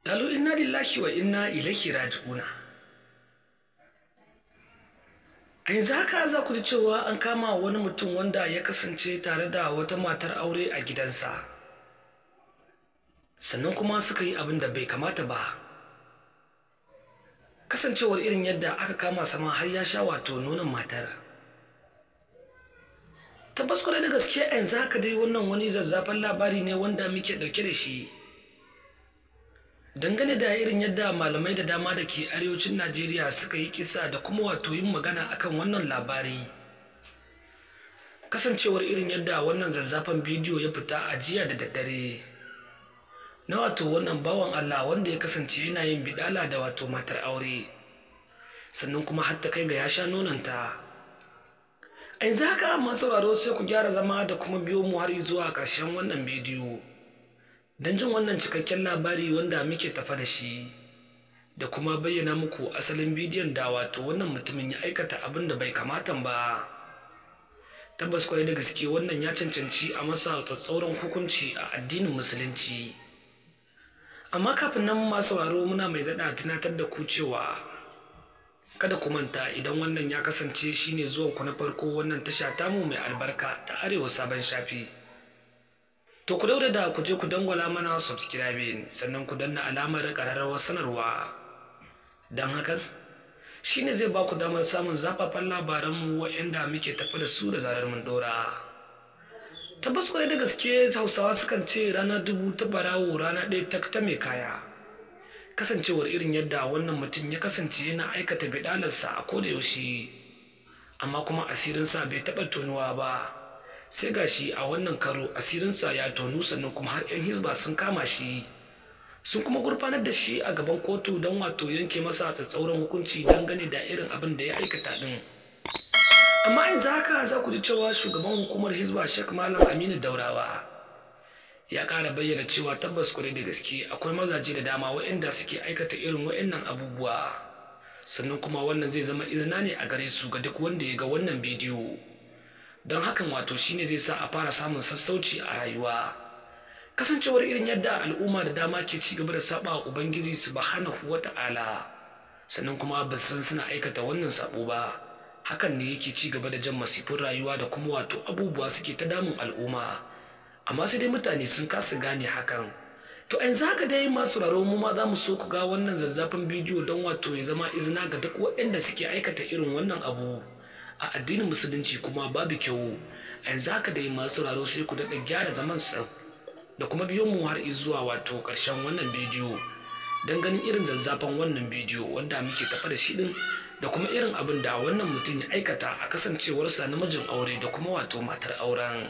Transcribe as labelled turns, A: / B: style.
A: Lalu inna lillahi wa inna ilaihi raji'una. A yanzu haka za ku ji cewa an kama wani mutum wanda ya kasance tare da wata matar aure a gidansa. Sannan kuma suka yi abin da bai kamata ba. Kasancewar irin yadda aka kama sama har ya sha wato nonon matar. Tabbas kwarai da gaske a yanzu haka dai wannan wani zazzafan labari ne wanda muke ɗauke da shi. Dangane da irin yadda malamai da dama da ke arewacin Najeriya suka yi kisa da kuma wato yin magana akan wannan labari. Kasancewar irin yadda wannan zazzafan bidiyo ya fita a jiya da daddare. Na wato wannan bawan Allah wanda ya kasance yana yin bidala da wato matar aure. Sannan kuma har ta kai ga ya sha nononta. A yanzu haka masu sauraro sai ku gyara zama da kuma biyo mu har zuwa ƙarshen wannan bidiyo. Don jin wannan cikakken labari wanda muke tafa da shi da kuma bayyana muku asalin bidiyon da wato wannan mutumin ya aikata abin da bai kamata ba. Tabbas kwarai da gaske wannan ya cancanci a masa tsatsauran hukunci a addinin musulunci. Amma kafin nan masu sauraro muna mai daɗa tunatar da ku cewa kada ku manta idan wannan ya kasance shine zuwan ku na farko wannan tasha tamu mai albarka ta Arewa Sabon Shafi. To ku daure da ku je ku dangwala mana subscribing sannan ku danna alamar ƙararrawar sanarwa. Don hakan shine zai ba ku damar samun zafafan labaranmu waɗanda muke tafi da su da zarar mun ɗora. Tabbas kwarai da gaske Hausawa sukan ce rana dubu ta barawo rana ɗaya ta mai kaya. Kasancewar irin yadda wannan mutum ya kasance yana aikata biɗalarsa a koda yaushe amma kuma asirinsa bai taɓa tonuwa ba. Sai gashi a wannan karo asirinsa ya tonu sannan kuma har 'yan hizba sun kama shi sun kuma gurfanar da shi a gaban kotu don wato yanke masa tsatsauran hukunci dangane da irin abin da ya aikata din. Amma yanzu haka za ku ji cewa shugaban hukumar hizba Sheikh Malam Aminu Daurawa ya ƙara bayyana cewa tabbas kwarai da gaske akwai mazaje da dama waɗanda suke aikata irin waɗannan abubuwa, sannan kuma wannan zai zama izina ne a gare su ga duk wanda ya ga wannan bidiyo. Don hakan wato shine zai sa a fara samun sassauci a rayuwa. Kasancewar irin yadda al'umma da dama ke ci gaba da saba wa Ubangiji subhanahu wata'ala sannan kuma ba su san suna aikata wannan sabo ba, hakan ne yake ci gaba da jan masifin rayuwa da kuma wato abubuwa suke ta damun al'umma. Amma sai dai mutane sun kasa gane hakan. To yanzu haka dai masu sauraro mu ma za mu so ku ga wannan zazzafin bidiyo don wato ya zama izina ga duk waɗanda suke aikata irin wannan abu a addinin musulunci kuma babu kyau. A yanzu haka dai masu sauraro sai ku daɗa gyara zaman sa da kuma biyo mu har zuwa wato ƙarshen wannan bidiyo don ganin irin zazzafan wannan bidiyo wanda muke tafa da shi ɗin da kuma irin abin da wannan mutum ya aikata a kasancewarsa namijin aure da kuma wato matar auren.